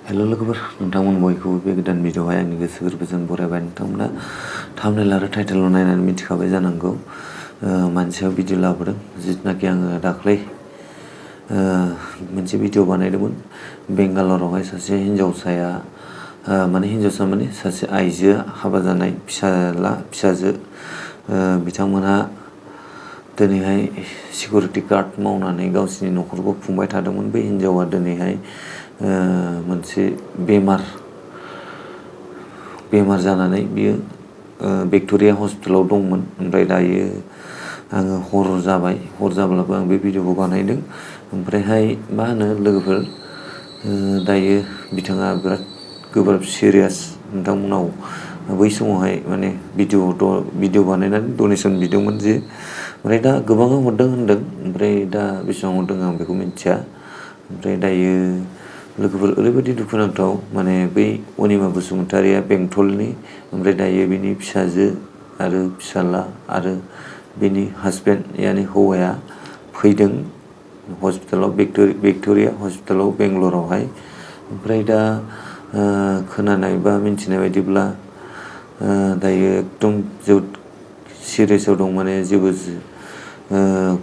Hello लोगोफोर नोंथांमोन बयखौबो बे गोदान भिडिअआवहाय आंनि गोसो गोरबोजों बरायबाय। नोंथांमोना थाम्बनेल आरो टाइटेलाव नायनानै मिथिखाबाय जानांगौ मानसिया भिडिअ लाबोदों। जिथुनाखि आङो दाख्लै मोनसे भिडिअ बानायदोंमोन। बेंगालरावहाय सासे हिन्जावसाया माने सासे आइजोआ हाबा जानाय फिसाजो बिथांमोनहा दिनैहाय सिकिउरिटि गार्ड मावनानै गावसिनि न'खरखौ खुंबाय थादोंमोन। बे हिन्जावा दिनैहाय मोनसे बेमार जानानै बियो भिक्ट'रिया हस्पिटालाव दंमोन। ओमफ्राय दायो आङो हर जाब्लाबो आं बे भिडिअखौ बानायदों। ओमफ्रायहाय मा होनो लोगोफोर दायो बिथाङा बिराद गोब्राब सिरियास। नोंथांमोनाव बै समावहाय माने भिडिअ बानायनानै डनेसन बिदोंमोन जे ओमफ्राय दा गोबाङा हरदों होनदों। ओमफ्राय दा बेसेबां हरदों आं बेखौ मिथिया। ओमफ्राय दायो लोगोफोर ओरैबायदि दुखुनांथाव, माने बै अनिमा बसुमतारिया बेंटलनि, ओमफ्राय दायो बिनि फिसाजो आरो फिसाला आरो बिनि हासबेन्ड यानि हौवाया फैदों हस्पिटालाव, भिक्ट'रिया हस्पिटालाव बेंगलरावहाय। ओमफ्राय दा खोनानाय बा मिन्थिनाय बायदिब्ला दायो एकदम जोबोद सिरियासआव दं। माने जेबो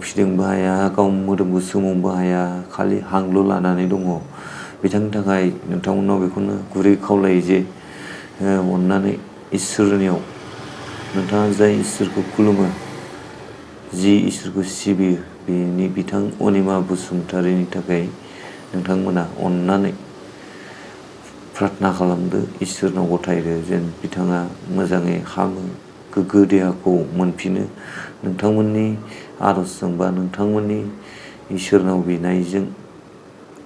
फिदिंबो हाया, गाव मोदोमखौ सोमावनोबो हाया, खालि हांल' लानानै दङ। बिथांनि थाखाय नोंथांमोनाव बेखौनो गुरै खावलायो जे अननानै इसोरनियाव नोंथाङा जाय इसोरखौ खुलुमो, जि इसोरखौ सिबियो, बेनि बिथां अनिमा बसुमतारिनि थाखाय नोंथांमोना अननानै प्रार्थना खालामदो, इसोरनाव गथायदो जेन बिथाङा मोजाङै हामो, गोग्गो देहाखौ मोनफिनो। नोंथांमोननि आर'जजों बा नोंथांमोननि इसोरनाव बिनायजों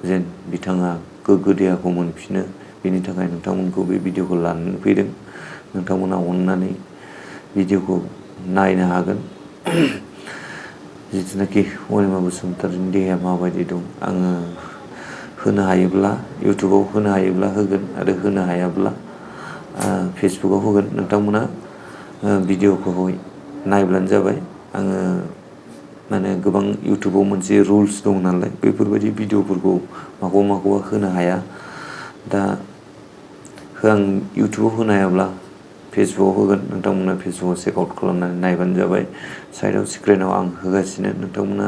जेन बिथाङा गोग्गो देहाखौ मोनफिनो, बेनि थाखाय नोंथांमोनखौ बे भिडिअखौ लानानै फैदों। नोंथांमोना अननानै भिडिअखौ नायनो हागोन। जिथुनाखि अनिमा बसुमतारिनि देहाया माबायदि दं, आङो होनो हायोब्ला इउटुबाव होनो हायोब्ला होगोन, आरो होनो हायाब्ला फेसबुकाव होगोन। नोंथांमोना भिडिअखौ नायब्लानो जाबाय। आङो माने गोबां इउटुबाव मोनसे रुल्स दं नालाय, बेफोरबायदि भिडिअफोरखौ माखौबा होनो हाया। दा आं इउटुबाव होनो हायाब्ला फेसबुकाव होगोन। नोंथांमोना फेसबुकाव चेकआउट खालामनानै नायबानो जाबाय। साइडआव स्क्रिनाव आं होगासिनो। नोंथांमोना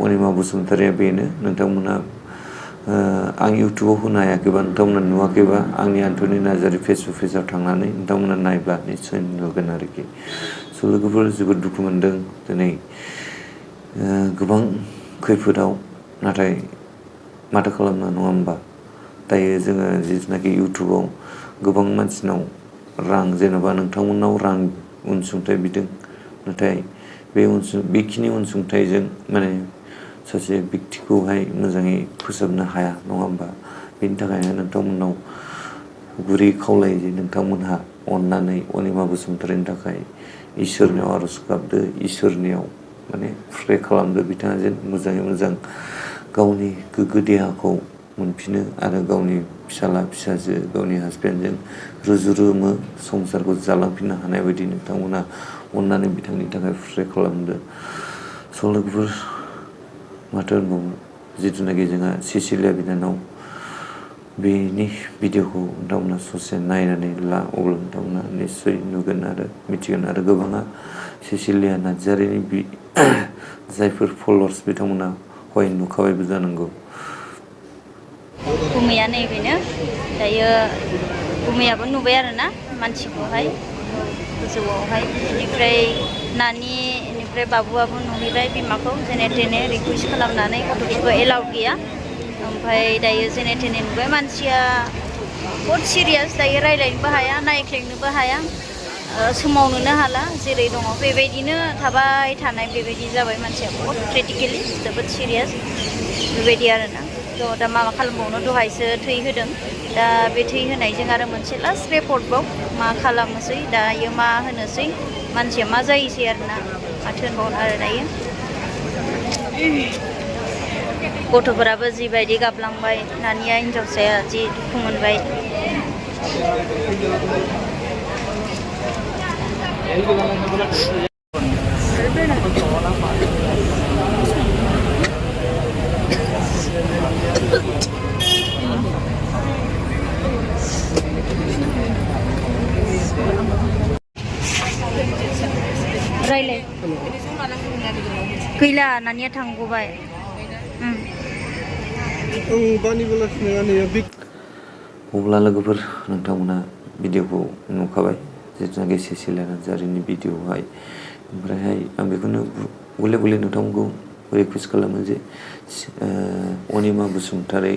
अनिमा बसुमतारिया बेनो। नोंथांमोना आं इउटुबाव होनो हायाखैबा, नोंथांमोना नुवाखैबा, आंनि आन्टनि नार्जारी फेसबुक पेजाव थांनानै नोंथांमोना नायब्ला निस्सय नुगोन आरोखि। स' लोगोफोर जोबोद दुखु मोनदों दिनै गोबां खैफोदाव, नाथाय माथो खालामनो, नङा होमबा? दायो जोङो जिथुनाखि इउटुबाव गोबां मानसिनाव जेनेबा नोंथांमोननाव रां अनसुंथाइ बिदों, नाथाय बेखिनि अनसुंथाइजों माने सासे बेक्तिखौहाय मोजाङै फोसाबनो हाया, नङा होमबा? बेनि थाखायनो नोंथांमोननाव गुरै खावलायो जे नोंथांमोनहा अननानै अनिमा बसुमतारिनि थाखाय इसोरनियाव आर'ज गाबदो, इसोरनियाव माने प्रे खालामदो बिथाङा जेन मोजाङै मोजां गावनि गोग्गो देहाखौ मोनफिनो, आरो गावनि फिसाजो गावनि हासबेन्डजों रुजु रुमु संसारखौ जालांफिननो हानाय बायदि नोंथांमोना अननानै बिथांनि थाखाय प्रे खालामदो। स' लोगोफोर माथो होनबावनो, जिथुनाखि जोंहा सिसिलिया बिनानाव, बेनि भिडिअखौ नोंथांमोना ससे नायनानै ला, अब्ला नोंथांमोना निस्सय नुगोन आरो मिथिगोन। आरो गोबाङा सिसिलिया नार्जारीनि जायफोर फल'वार्स बिथांमोना हय नुखाबायबो जानांगौ। गुमैया नैबेनो दायो गुमैयाबो नुबाय आरोना मानसिखौहाय गोजौआवहाय। बेनिफ्राय बेनिफ्राय बाबुआबो नुहैबाय बिमाखौ जेने थेने रिकुवेस्ट खालामनानै, गथ'फोरखौ एलाउड गैया। ओमफ्राय दायो जेने थेने नुबाय। मानसिया बहुद सिरियास, दायो रायज्लायनोबो हाया, नायख्लेंनोबो हाया, सोमावनोनो हाला, जेरै दङ बेबायदिनो थाबाय थानाय बेबायदि जाबाय। मानसिया बहुद क्रिटिकेलि, जोबोद सिरियास बेबायदि आरोना। थ' दा मा खालामबावनो, दहायसो थै होदों। दा बे थै होनायजों आरो मोनसे लास्ट रिपर्टबाव मा खालामनोसै, दायो मा होनोसै, मानसिया मा जायोसै आरोना। माथो होनबावनो आरो दायो। गथ'फोराबो जिबायदि गाबलांबाय, नानिया हिन्जावसाया जि दुखु मोनबाय। गैला नानिया थांगबाय अब्ला लोगोफोर नोंथांमोना भिडिअखौ नुखाबाय जिथुनाखि सिसिलिया नार्जारिनि भिडिअहाय ओमफ्रायहाय आं बेखौनो गले गले नोंथांमोनखौ रिकुवेस्ट खालामो जे अनिमा बसुमतारी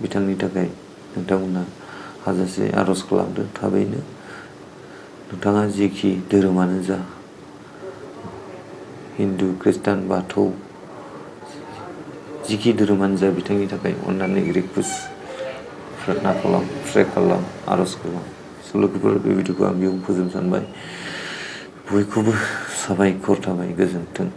बिथांनि थाखाय नोंथांमोना हाजासे आर'ज खालामदो थाबैनो नोंथाङा जेखि धोरोमानो जा हिन्दु खृष्टान बाथौ जिखि धोरोमानो जा बिथांनि थाखाय अननानै रिकुवेस्ट प्रार्थना खालाम प्रे खालाम आर'ज खालाम लोगोफोर बे भिडिअखौ आं बेयाव फोजोबनो सानबाय बयखौबो साबायखर थाबाय गोजोन्थों।